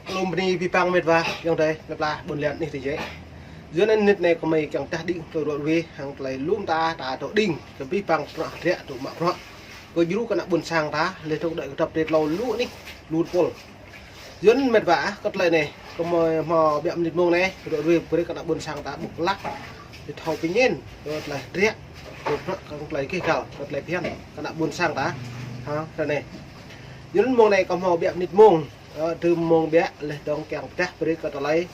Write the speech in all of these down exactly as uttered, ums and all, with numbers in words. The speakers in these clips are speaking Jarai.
Lŏm bơni abih bang met wa, ayŏng adơi, plơi pla ƀôn lan anih tơjĕ. Yua anŭn mơnit anai kơmơi kiăng pơdah đing kơ rŏ ruai hăng tơlơi lŏm ta, ta dŏ đing kơ abih bang bruă hơdră dŏ mă bruă. Kơ djru kơ ană ƀôn sang ta, lĕ tŏk đơi kơdŏp tơlơi lu anih, lu pôl. Yua anŭn met wa, kơ tơlơi anai, kơmơi hmâo ƀiă mơnit mông anai, rŏ ruai brơi kơ ană ƀôn sang ta ƀuh klă. Tơlơi thâo pơñen, kơ tơlơi hơdră, kơ bruă, kơ tơlơi gêh gal, kơ tơlơi phiăn kơ ană ƀôn sang ta. Ha, ră anai. Yua anŭn mông anai kơ hmâo ƀiă mơnit mông, ơ, tơm mông ƀiă lĕ dŏng kiăng pơdah brơi kơ tơlơi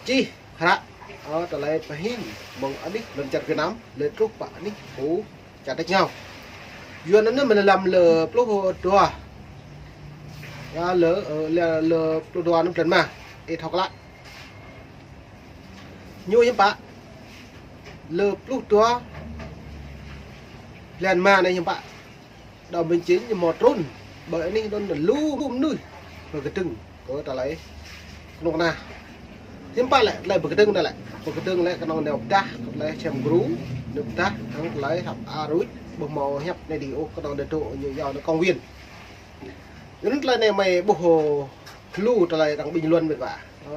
čih hră, ơ, tơlơi pơhing mơ̆ng anih lŏn čar Việt Nam, lĕ truh pơ anih pô čar tač rơngiao. Yua anŭn mơ̆n lăm lơ pluh dua. Ya, lơ, ơ, lơ, lơ pluh dua anŭn blan rơma. Ih thâo klă. Ñu hiư̆m pă. Lơ pluh dua blan rơma anai hiư̆m pă. Đơm bơnčin ñu hmâo trŭn. Ƀơi anih anŭn lu, lu mơnuih pơkơdơ̆ng kơ tơlơi kơnuk kơna. Hiư̆m pă lĕ, tơlơi pơkơdơ̆ng anai lĕ. Pơkơdơ̆ng lĕ kơnơ̆ng nao pơdah, tơlơi sem gru, nao pơdah, hăng tơlơi hăp arŭč, ƀu hmâo hiăp anai đĭ ôh, kơnơ̆ng nao dŏ ñu yua anai công viên. Yua anŭn tơlơi anai mơi ƀuh lu tơlơi arăng bình luận met wa.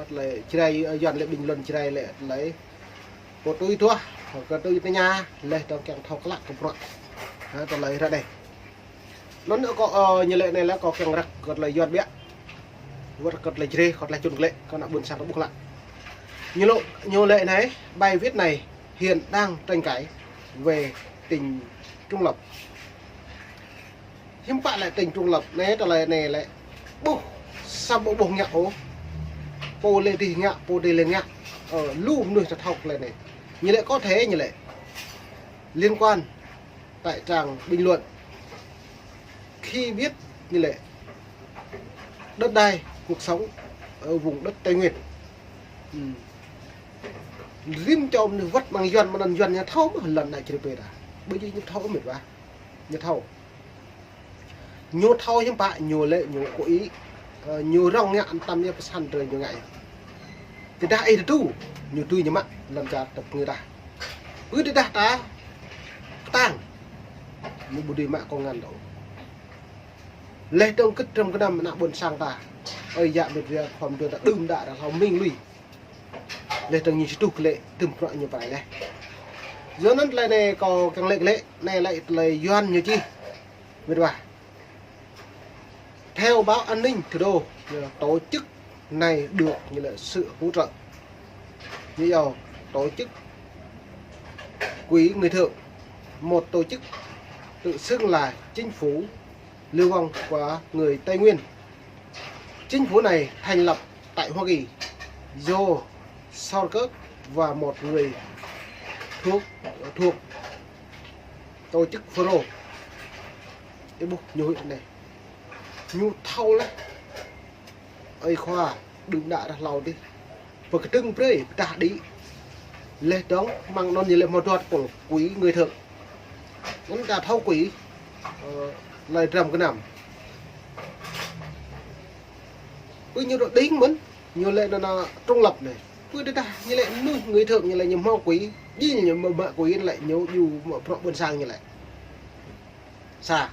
Tơlơi Jrai, ơ, Yuan lĕ bình luận Jrai lĕ tơlơi pô tui tuah, kơ tui tơña, lĕ dŏng kiăng thâo klă kơ bruă. Ha, tơlơi ră anai. Anŭn kâo, ơ, ñu lĕ anai lĕ kâo kiăng răk kơ tơlơi Yuan ƀiă. Wơ̆t kơ tơlơi Jrai, kơ tơlơi čun klĕ, kơ ană ƀôn sang ta ƀuh klă. Ñu lŏ, ñu lĕ anai, bài viết này hiện đang tranh cãi về tỉnh Trung Lộc. Hiư̆m pă lĕ tỉnh Trung Lộc anai, tơlơi anai lĕ. Ƀuh, samơ̆ ƀu ƀuh ngă ôh. Pô lĕ dih ngă, pô dih lĕ ngă. Ơ, lu mơnuih ta thâo tơlơi anai. Ñu lĕ có thể ñu lĕ liên quan tại trang bình luận. Khi biết ñu lĕ đất đai, cuộc sống ở vùng đất Tây Nguyên. Ừm. Rĭm čô mơnuih wơ̆t mơ̆ng Yuan, mơ̆ng anŭn Yuan ñu thâo mơ̆ lŏn anai čri pê ta. Ƀu djơ̆ ñu thâo met wa. Ñu thâo. Ñu thâo hiư̆m pă, ñu lĕ ñu kơ ih, ơ, ñu rŏng ngă anăm tăm ñu pơsăn drơi ñu ngă. Tơdah ih tơdu, ñu tui ñu mă lŏn čar tơpơngơ̆ ta. Ƀu tơdah ta kơtang, ñu ƀu dưi mă kông ngăn dŏ. Lĕ dŏng kơ̆t dram gơnam ană ƀôn sang ta. Ơi yă met wa khŏm dŏ ta đưm đă ta hlâo mĭn lui. Lĕ dŏng ñu či truh glaĭ tơm bruă ñu pơrai lĕ. Yua anŭn tơlơi anai kâo kiăng lĕ glaĭ, anai lĕ tơlơi Yuan ñu čih. Met wa. Theo báo An ninh Thủ đô, tổ chức này được như là sự hỗ trợ như là tổ chức Quỹ Người Thượng, một tổ chức tự xưng là chính phủ lưu vong của người Tây Nguyên. Chính phủ này thành lập tại Hoa Kỳ do Sarkis và một người thuộc thuộc tổ chức Fulro. Ih ƀuh ñu hŭi anai. Ñu thâo laih. Ơi khua, đưm đă ta hlâo dih. Pơkơdơ̆ng brơi, pơdah đĭ. Lĕ dŏng, mơ̆ng anŭn ñu lĕ hmâo dua tơpul, Quỹ Người Thượng. Anŭn ta thâo quỹ, ơ, tơlơi dram gơnam. Ƀu ñu dŏ đing mơ̆n, ñu lĕ anŭn, anŭn Trung Lộc anai. Ƀu tơdah ñu lĕ mơnuih Người Thượng ñu lĕ ñu hmâo quỹ, djơ̆ ñu mă, mă quỹ lĕ ñu djru mă bruă ƀôn sang ñu lĕ. Sa.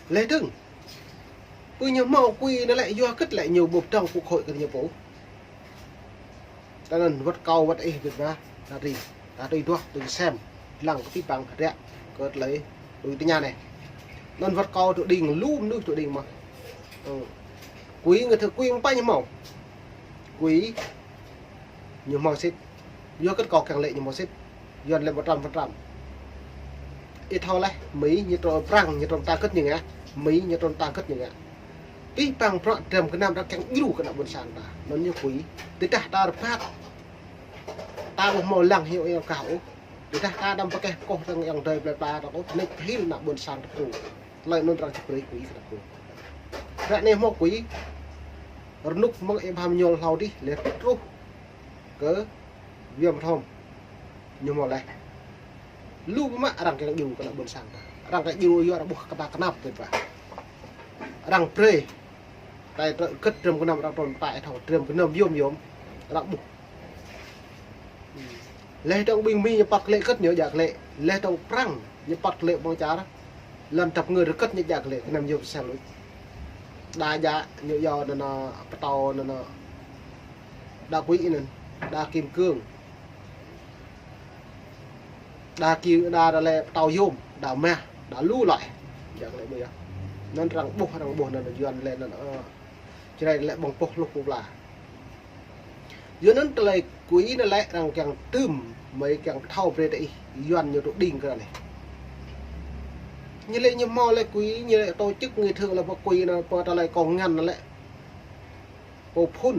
Lĕ dơ̆ng. Ƀu ñu hmâo quỹ anai lĕ yua hơget lĕ ñu ƀu pơdơ̆ng quốc hội kơ ñu pô. Tơl anŭn wơ̆t kâo wơ̆t ih met wa, ta tui, ta tui duah, tui sem, lăng kơ abih bang hơdră, kơ tơlơi tui tơña anai. Anŭn wơ̆t kâo dŏ đing, lu mơnuih dŏ đing mơ̆n. Ơ. Quỹ Người Thượng, quỹ mơ̆ng pă ñu hmâo. Quỹ ñu hmâo sĭt. Yua hơget kâo kiăng lĕ ñu hmâo sĭt. Yuan lĕ một trăm phần trăm. Ih thâo laih, Mi ñu trŭn, Prăng ñu trŭn ta hơget ñu ngă, Mi ñu trŭn ta hơget ñu ngă. Abih bang bruă dram gơnam arăng kiăng djru kơ ană ƀôn sang ta. Anŭn ñu quỹ. Tơdah ta rơbat. Ta ƀu hmâo lăng hyu ih kah ôh. Tơdah ta đăm pơkeh pơkôh tơ̆ng ayŏng adơi plơi pla ta ôh, nik pơhil ană ƀôn sang ta pô. Tơlơi anŭn arăng či brơi quỹ kơ ta pô. Ră anai hmâo quỹ. Rơnŭk mơ̆ng ih pơham ñuôl hlâo dih, lĕ truh kơ Yuan Bơthom. Ñu hmâo laih. Lu biă mă arăng kiăng djru kơ ană ƀôn sang ta. Arăng kiăng djru yua arăng ƀuh kơ ta kơnap met wa. Arăng brơi. Tơlơi hơget dram gơnam arăng trŭn ta ih thâo dram gơnam yôm yôm. Arăng ƀuh. Lĕ dŏng ƀing Mi ñu păt klĕ hơget ñu djă klĕ. Lĕ dŏng Prăng ñu păt klĕ ƀơ̆ng čar. Lŏn tơpơngơ̆ hơget ñu djă klĕ gơnam yôm sel luč. Đa djă ñu yua anŭn, anŭn pơtâo anŭn, anŭn đa quỹ anŭn, đa kim cương. Đa ki-, đa, đa lĕ pơtâo yôm, đa mah, đa lu lơi. Jăk lĕ ƀu yơh. Anŭn arăng ƀuh, arăng ƀuh anŭn Yuan lĕ anŭn, ơ, Jrai lĕ ƀơ̆ng pŏh hluh pô pla. Yua anŭn tơlơi quỹ anŭn lĕ arăng kiăng tơm, mơi kiăng thâo brơi tơ ih, Yuan ñu tŭ đing kơ anai. Ñu lĕ ñu hmâo lĕ quỹ, ñu lĕ tổ chức nghi thường lĕ pơ quỹ anŭn, pơ tơlơi kông ngăn anŭn lĕ. Pô phŭn,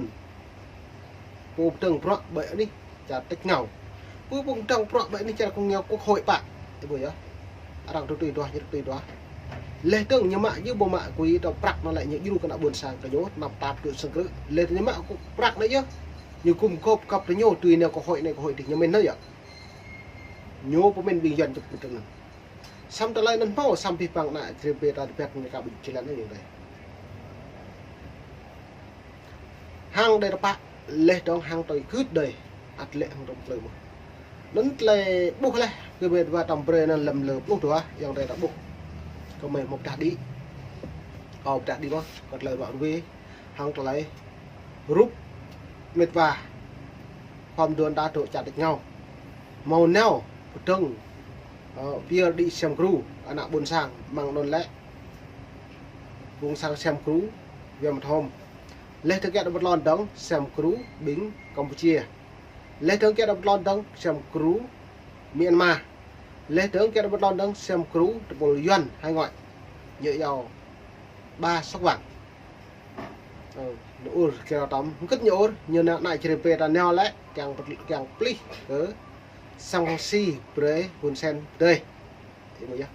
pô pơdơ̆ng bruă ƀơi anih čar tĕč ngao. Pô pơdơ̆ng bruă ƀơi anih čar kông ngao quốc hội pă. Ih ƀuh yơh. Arăng tui tui duah, ñu tui duah. Laih dơ̆ng ñu mă yơh ƀu mă quỹ tơ prăk anŭn lĕ ñu djru kơ ană ƀôn sang kơ ñu, năm tap tui sang krư̆. Laih dơ̆ng ñu mă kơ prăk anŭn yơh. Ñu gum gôp găp tơ ñu tui nao quốc hội anai quốc hội adih ñu mĭn anŭn yơh. Ñu pơmĭn ƀing Yuan čŭp kơ tơnăn. Samơ̆ tơlơi anŭn hmâo, samơ̆ abih bang ană Jrai ƀing ta tơbiă ñu ka ƀu jơlan anŭn yơh dêh. Hăng đơi tơpă, laih dơ̆ng hăng tui gưt đơi, ăt lĕ hăng tơm plư mơ̆n. Anŭn tơlơi ƀuh laih, kơ mĕt wa tơm brơi anŭn lăm lơ pluh dua, yơh dêh ta ƀuh. Kơ mơi mơ̆ pơdah đĭ. Ơ pơdah đĭ mơ̆n, kơ tơlơi ruă ruê, hăng tơlơi rup mĕt wa khŏm dŏ ta dŏ čar tĕč ngao. Hmâo nao pơdơ̆ng, ơ, pơyơr đĭ sem gru, ană ƀôn sang, mơ̆ng anŭn lĕ. Ƀôn sang sem gru, Việt Nam. Laih dơ̆ng kiăng dŏ pơtlon dơ̆ng, sem gru, ƀing Campuchia. Laih dơ̆ng kiăng dŏ pơtlon dơ̆ng, sem gru, Myanmar. Laih dơ̆ng kiăng dŏ pơtlon dơ̆ng, sem gru, tơpul Yuan, hải ngoại. Ñu yua ba sốc vàng. Ơ, ñu ur kơ tơm, hơget ñu ur, ñu ană, ană Jrai ƀing ta nao lĕ, kiăng pơt-, kiăng plih kơ sankci brơi Hun Sen pơdơi. Ih ƀuh yơh.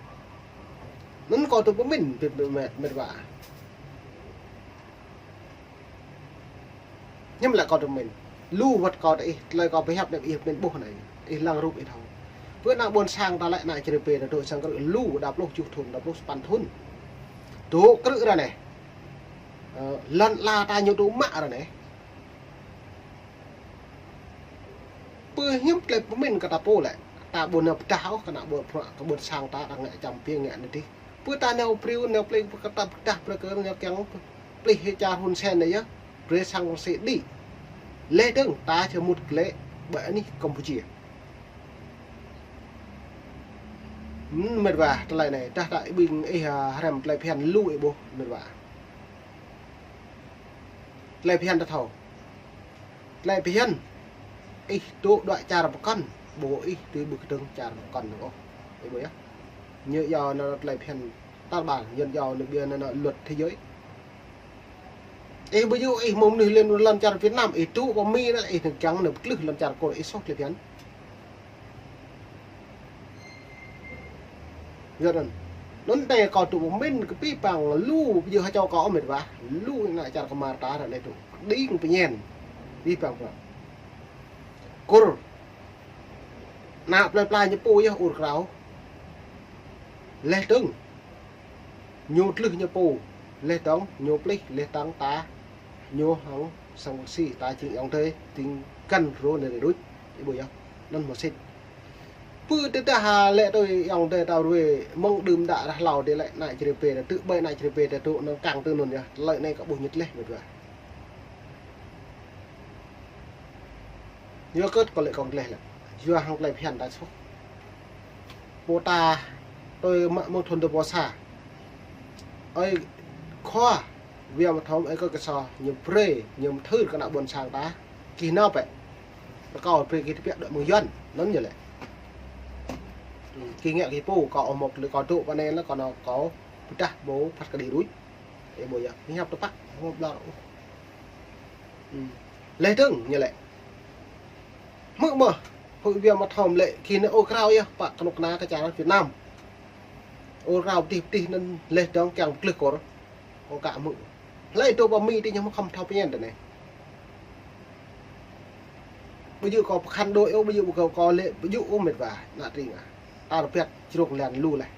Anŭn kâo tŭ pơmĭn, mĕt, mĕt, mĕt wa. Hiư̆m lĕ kâo tŭ pơmĭn. Lu wơ̆t kâo tơ ih, tơlơi kâo pơhiăp anai ih pơmĭn ƀuh anai. Ih lăng rup ih thâo. Pơ ană ƀôn sang ta lĕ ană Jrai ƀing ta dŏ sang krư̆ lu, đa pluh tơjuh thŭn, đa pluh sapăn thŭn. Dŏ krư̆ ră anai. Ơ, lŏn ala ta ñu dŏ mă ră anai. Pơ hiư̆m tơlơi pơmĭn kơ ta pô lĕ. Ta ƀu nao pơdah ôh, kơ ană ƀôn, kơ ƀôn sang ta, ta ngă čăm pia ngă anai dih. Pơ ta nao priu, nao plih, pơ kơ ta pơdah, pơ kơ nao kiăng plih hĭ čar Hun Sen anai yơh. Brơi sankci đĭ. Laih dơ̆ng ta čơmut glaĭ ƀơi anih Campuchia. Ơ, mĕt wa, tơlơi anai, dah ta ƀing ih, ơ, hrăm tơlơi phiăn lu ih ƀuh, mĕt wa. Tơlơi phiăn ta thâo. Tơlơi phiăn, ih dŏ dŏ čar pơkŏn, ƀu ih tui ƀu kơdơ̆ng čar pơkŏn ôh. Ih ƀuh yơh. Ñu yua anŭn tơlơi phiăn tar ƀar, Yuan yua anŭn ƀiă anŭn luật thế giới. Ih ƀu djơ̆ ih mơ̆ng anai lĕ lŏn čar Việt Nam, ih dŏ pơ Mi anŭn, ih tơ̆ng kiăng anŭn pơtlưh lŏn čar kơ ih soh tơlơi phiăn. Yua anŭn. Anŭn tơ kâo tŭ pơmĭn kơ abih bang lu, ƀu djơ̆ hơčâo kâo mĕt wa. Lu ană čar kơmar ta ră anai tŭ. Đing pơñen. Abih bang bruă. Kur. Ană plơi pla ñu pô yơh ur krao. Laih dơ̆ng. Ñu tlưh ñu pô. Laih dơ̆ng, ñu plih, laih dơ̆ng ta. Ñu hăng sankci ta jing ayŏng adơi, jing găn rô anai đôč. Ih ƀuh yơh. Anŭn mơsĭt. Pơ tơdah lĕ tui ayŏng adơi ta ruai mơ̆ng đưm đă ră hlâo dih lĕ ană Jrai ƀing ta tŭ ƀơi ană Jrai ƀing ta tŭ anŭn kăng tui anŭn yơh. Tơlơi anai kâo ƀuh ñu tơleh mĕt wa. Yua kơ kâo lĕ kâo tơleh lĕ. Yua hăng tơlơi phiăn ta soh. Pô ta tui mă mơ̆ng thŭn dua pluh sa. Ơi khua Việt Nam thom ơi kơ kơ so ñu brơi, ñu mơthưr kơ ană ƀôn sang ta. Kih nao pĕ. Rơkâo brơi kih tơbiă dŏ mơ̆ng Yuan. Anŭn ñu lĕ. Ư, kih ngă kih pô, kâo ôh mơ̆ tơlơi kâo dŏ pơ anai lĕ kâo nao kâo pơdah ƀu phat kơđi đôč. Ih ƀuh yơh, kih hiăp tơpă, ƀu ƀlŏr ôh. Ư. Laih dơ̆ng ñu lĕ. Hmư̆ mơ̆, Hội Việt Nam thom lĕ, kih nao ur krao yơh, pă kơnuk kơna kơ čar Việt Nam. Ur krao pơtih pơtih anŭn laih dơ̆ng kiăng pơtlưh kor. Kâo ka hmư̆. Hlơi dŏ pơ Mi dih ñu mơ̆ khŏm thâo pơñen tơ anai. Ƀu djơ̆ kâo pơkhan đôč ôh, ƀu djơ̆ kâo, kâo lĕ, ƀu djơ̆ ôh mĕt wa, ană tring ah. Ta rơbat jrŏng lan lu laih.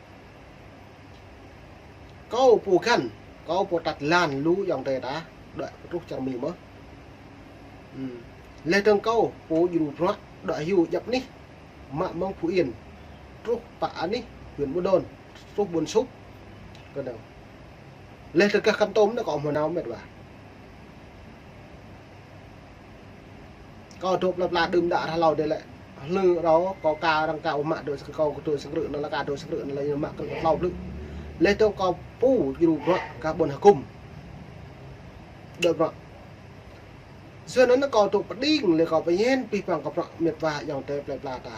Kâo pô găn, kâo pô tăt lan lu ayŏng adơi ta, dŏ truh čar Mi mơ̆n. Ư. Laih dơ̆ng kâo pô djru bruă, dŏ hyu djăp anih, mă mơ̆ng Phú Yên, truh pă anih, huyện Buôn Đôn, truh Buôn Súp. Kơ anŭn. Leh tơgah kăn tôm anai kâo hmâo nao met wa. Kâo dŏ plơi pla đưm đă rah hlâo dih lĕ. Hlư râo kâo ka arăng ka ƀu mă dŏ sang kâo dŏ sang krư̆ anŭn lĕ ka dŏ sang krư̆ anŭn lĕ mă krư̆ hlâo blư̆. Leh dŏ kâo pô djru bruă gah ƀôn hơkŭm. Dŏ bruă. Yua anŭn kâo dŏ pơđing lĕ kâo pơñen pih păng kơ bruă met wa ayŏng adơi plơi pla ta.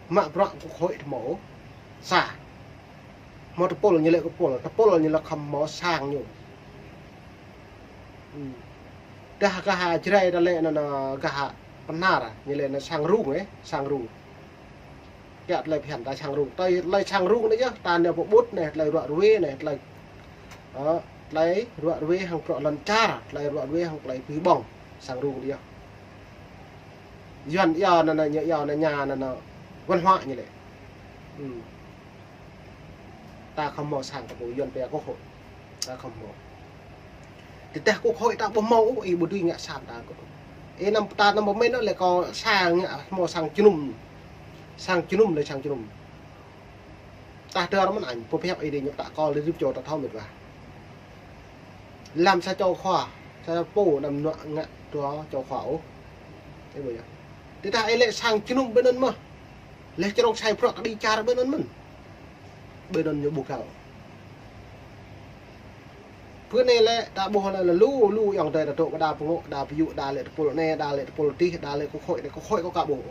Mă bruă kơ khôi tơmô. Sa. Hmâo tơpul ñu lĕ tơpul, tơpul ñu lĕ khŏm hmâo sang ñu. Dah gah Jrai ta lĕ anŭn gah Pơnar ñu lĕ anŭn sang rung ê, sang rung. Kiăng tơlơi phiăn ta sang rung. Tơlơi, tơlơi sang rung anai yơh, ta nao pơƀut anai, tơlơi ruă ruê anai, tơlơi, ơ, tơlơi ruă ruê hăng bruă lŏn čar, tơlơi ruă ruê hăng tơlơi pih ƀơ̆ng, sang rung anai yơh. Yuan iâu anŭn, ñu iâu anŭn, ñu anŭn, văn hóa ñu lĕ. Ta khŏm hmâo sang ta pô, Yuan pia quốc hội. Ta khŏm hmâo. Tơdah quốc hội ta ƀu hmâo, ih ƀu dưi ngă sang ta kơ. Ê năm ta năm pơmĭn lĕ kâo sang ngă hmâo sang jơnum. Sang jơnum lĕ sang jơnum. Ta dơr mơ̆n añ, pơhiăp ih dih ñu ta kâo lĕ rĭp čô ta thâo met wa. Lăm sa čô khua, sa čô pô năm nuă ngă dua čô khua ôh. Ê ƀu yơh. Tơdah ih lĕ sang jơnum ƀơi anŭn mơ̆n. Leh črông sai bruă kơđi čar ƀơi anŭn mơ̆n. Ƀơi anŭn ñu ƀu găl. Bơ anai lĕ, ta ƀuh lĕ lu, lu ayŏng adơi ta dŏ pơ đa pơngŏ, đa pơyŭ, đa lĕ tơpul anai, đa lĕ tơpul adih, đa lĕ quốc hội anai, quốc hội kâo ka ƀuh.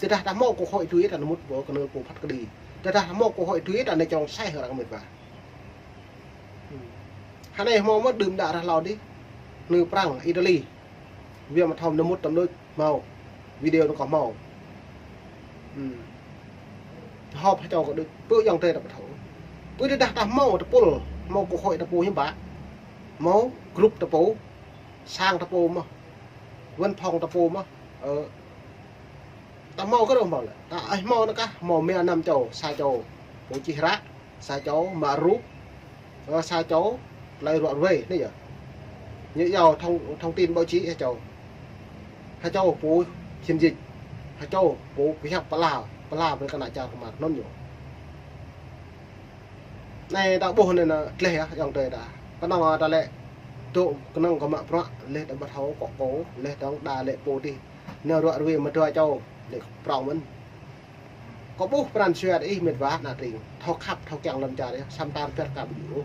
Tơdah ta hmâo quốc hội tui ta nao mŭt pơ kơnơ̆ng pô phat kơđi. Tơdah ta hmâo quốc hội tui ta nao črông sai hơrăng met wa. Hơnai hmâo mơ̆n đưm đă rah hlâo dih. Nư Prăng, Italy. Wia mă thâo nao mŭt tơm đôč hmâo. Video anŭn kâo hmâo. Họp hơčâo kơ đôč. Pơ ayŏng adơi ta ƀu thâo. Pơ tơdah ta hmâo tơpul, hmâo quốc hội ta pô hiư̆m pă. Hmâo group ta pô. Sang ta pô mơ̆n. Văn phòng ta pô mơ̆n. Ơ. Ta hmâo kơ rŏh hmâo lĕ. Ta ih hmâo anŭn kah, hmâo mia năm čô, sa čô. Pô čih hră. Sa čô mă rup, ơ, sa čô tơlơi ruă ruê anai yơh. Ñu iâu thông, thông tin báo chí sa čô. Sa čô pô chiến dịch, sa čô pô pơhiăp pơala, pơala brơi kơ ană čar kơmar anŭn ñu. Anai ta ƀuh anai na tleh yơh ayŏng adơi ta. Kơnơ̆ng ta lĕ dŏ kơnơ̆ng kơ mă bruă, leh ta ƀu thâo kơ kâo, leh dơ̆ng đa lĕ pô adih. Nao ruă ruê mă dua čô, lĕ prong mơ̆n. Kâo ƀuh pran jua ih met wa ană tring. Thâo khăp, thâo kiăng lŏn čar yơh, samơ̆ ta rơbat ka ƀu djơ̆ ôh.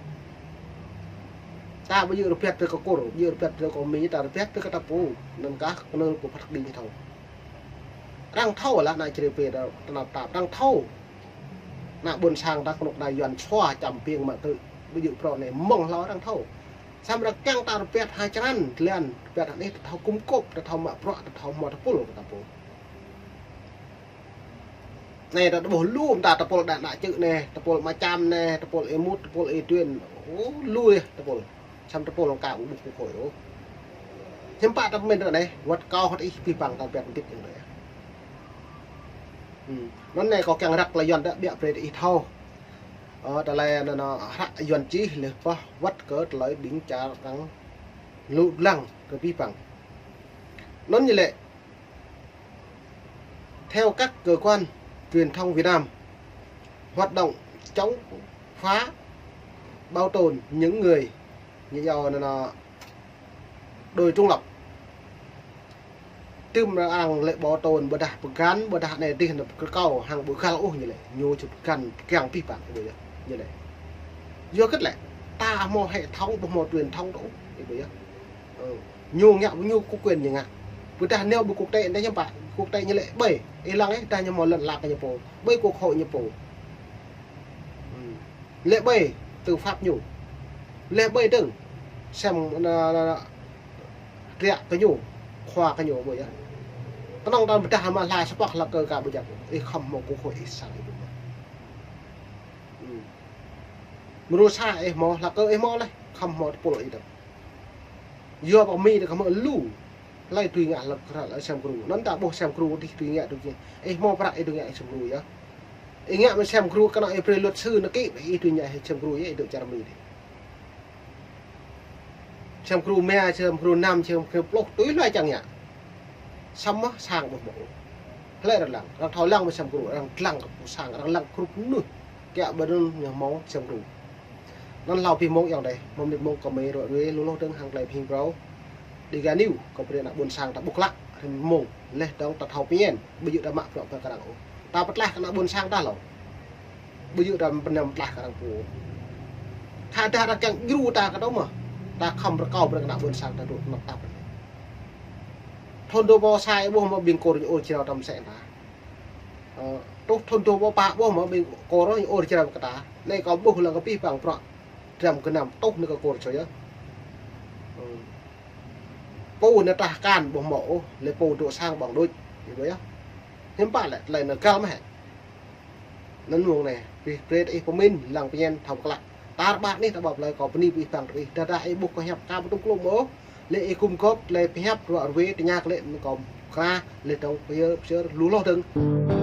Ta ƀu djơ̆ rơbat brơi kơ Kur, djơ̆ rơbat brơi kơ Mi, ta rơbat brơi kơ ta pô. Anŭn kah kơnơ̆ng pô phat kơđi thâo. Arăng thâo lĕ ană čri pê ta tơnap tap, arăng thâo. Ană ƀôn sang ta kơnuk kơna Yuan sua čăm piêng mă krư̆. Ƀu djơ̆ prŏ anai mơ̆ng hlâo arăng thâo. Samơ̆ arăng kiăng ta rơbat ha črăn, tơlan, rơbat anai ta thâo kŭm kŭp, ta thâo mă bruă, ta thâo hmâo tơpul kơ ta pô. Anai ta ƀuh lu mơta tơpul đa đa čư̆ anai, tơpul Mă Čăm anai, tơpul Ê Mut, tơpul Ê Tuyên. Ô, lu yơh tơpul. Samơ̆ tơpul lăng ka ƀu ƀuh quốc hội ôh. Hiư̆m pă ta pơmĭn ră anai, wơ̆t kâo hơ̆t ih pih păng ta ƀiă kơdip yang ră. Anŭn anai kâo kiăng răk tơlơi Yuan ta ƀiă brơi ih thâo. Ơ, tơlơi anŭn hră Yuan čih leh pơh wơ̆t kơ tơlơi ƀing čar arăng lu lăng kơ pih păng. Anŭn ñu lĕ. Theo các cơ quan truyền thông Việt Nam, hoạt động chống phá, bảo tồn những người, ñu iâu anŭn đòi trung lập. Tơm arăng lĕ bảo tồn ƀôdah pơgăn, ƀôdah anai adih anŭn kơ kâo hăng ƀu găl ôh ñu lĕ. Ñu či pơgăn pơkiăng pih păng ƀu yơh ñu lĕ. Yua kơ̆t lĕ, ta hmâo hệ thống, ƀu hmâo truyền thông ôh, ƀu yơh. Ơ, ñu ngă, ñu có quyền ñu ngă. Ƀôdah nao ƀơi quốc tế anai hiư̆m pă, quốc tế ñu lĕ ƀơi. Ih lăng ih, tơdah ñu hmâo lŏn ala kơ ñu pô, ƀơi quốc hội ñu pô. Lĕ ƀơi tư pháp ñu. Lĕ ƀơi dơ̆ng sem anŭn, anŭn, anŭn, triă kơ ñu, khua kơ ñu ƀu yơh. Kơnơ̆ng ta pơdah mă hla sa pŏk hla kơ ka ƀu djăp. Ih khŏm hmâo quốc hội ih sang ih ƀu mă. Mrô sa ih hmâo hla kơ ih hmâo leh, khŏm hmâo tơpul ih dơ̆ng. Yua pơ Mi ta khŏm hmâo lu. Hlơi tui ngă hlăk hră lĕ sem gru. Anŭn ta ƀuh sem gru dih tui ngă tui ngă. Ih hmâo prăk ih tui ngă sem gru yơh. Ih ngă mă sem gru kơnơ̆ng ih brơi luật sư nao kĭ ih tui ngă sem gru yơh ih dŏ čar Mi dih. Sem gru mia, sem gru năm, sem gru pluh tui hlơi čang ngă. Samơ̆ sang ƀu hmâo. Hlơi arăng lăng, arăng thâo lăng mă sem gru, arăng lăng kơ pô sang, arăng lăng gru mơnuih. Kiăng ƀơi anŭn ñu hmâo sem gru. Anŭn hlâo abih mông yŏng đeh, mơ̆ng mơnit mông kơ mơi ră ruai lu hloh dơ̆ng hăng tơlơi pơhing phrâo. Dêh gah ñu, kơ brơi ană ƀôn sang ta ƀuh klă, rĭm mông, laih dơ̆ng ta thâo pơmĭn, ƀu djơ̆ ta mă bruă pơkra ôh. Ta pơtlaih kơ ană ƀôn sang ta hlâo. Ƀu djơ̆ ta pơnăm tlaih kơ arăng pô. Khă dah arăng kiăng djru ta kơ tơ̆ mơ̆. Ta khŏm rơkâo brơi kơ ană ƀôn sang ta dŏ tơnap tap. Thun dua rơbâo sa ih ƀuh mơ̆ ƀing kôr ñu ur jrao tơm sĕ ta. Ơ, truh thun dua rơbâo pă ƀuh mơ̆ ƀing kôr ñu ur jrao kơ ta. Anai kâo ƀuh lăng kơ abih bang bruă. Dram gơnam tuh anai kơ kôr čô yơh. Ơ. Pô anai tah kan ƀuh mơ̆ ôh, lĕ pô dŏ sang ƀơ̆ng đôč. Ih ƀuh yơh. Hiư̆m pă lĕ, tơlơi anai găl mơ̆ hĕ. Anŭn mông anai, brơi, brơi ih pơmĭn, lăng pơñen, thâo pơklă. Tar ƀar anih ta ƀuh tơlơi kâo bơni ƀing ih bang tơ ih. Dah dah ih ƀuh kâo hiăp ka ƀu tŭ klŭm ôh. Lĕ ih gum gôp tơlơi pơhiăp ră ruai tơña kơ lĕ anŭn kâo pơkra, lĕ dơ̆ng pơyơr, pơyơr, lu hloh dơ̆ng.